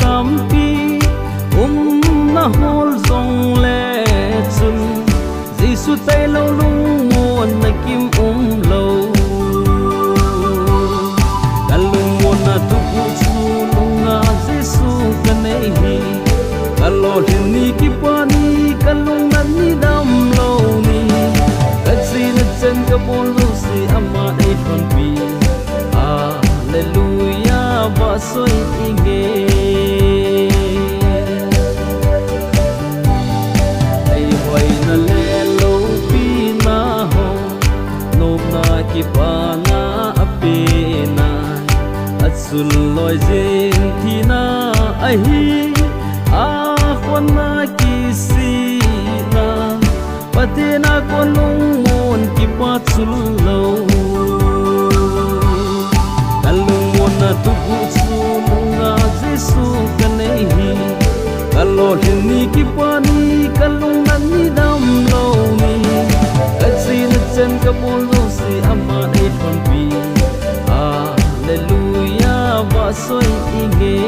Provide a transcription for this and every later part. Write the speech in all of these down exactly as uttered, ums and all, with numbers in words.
Tampi umna hol jongle chun, Jesu tailou lungmonna kim umlou. Kalungmonna tupu chu nunga Jesu kanei hi. Kalolhin ni kipa ni kalungna ni damlou ni. Kachena chan kabol jouse aman eilhonpi. Hallelujah, vahchoi inge. Eihoina le loupina ho, nopna kipana apena, achun loi jeng thina ahi, akhonna kisihna, Pathen a kon lungmon kipa chul lou. Kalungmonna tupu chu nunga Jesu kanei hi. Kalolhin ni kipa ni kalungna ni damlou ni. Kachena chan kabol jouse aman eilhonpi. Hallelujah, vahchoi inge.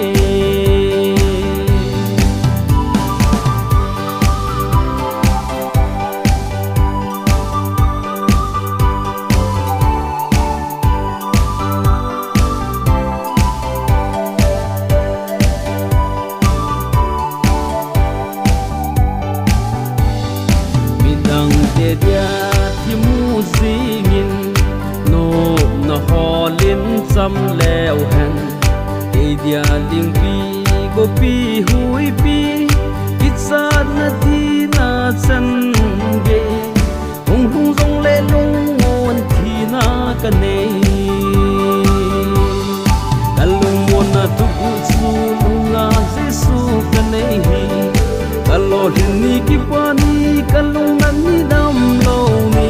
Midangte dia thimu jingin, nopna holin cham leu hen. Kei dia lingpi, gopi, huipi, kichatna tina chan gei. Hung lhung jongle lungmon thina kanei. Kalungmonna tupu chu nunga Jesu kanei hi. Kalolhin ni kipa ni kalungna ni damlou ni.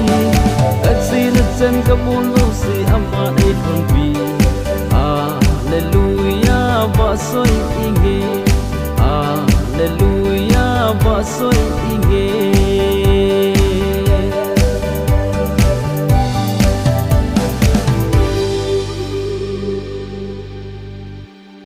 Kachena chan kabol jouse aman eilhonpi. Hallelujah, vahchoi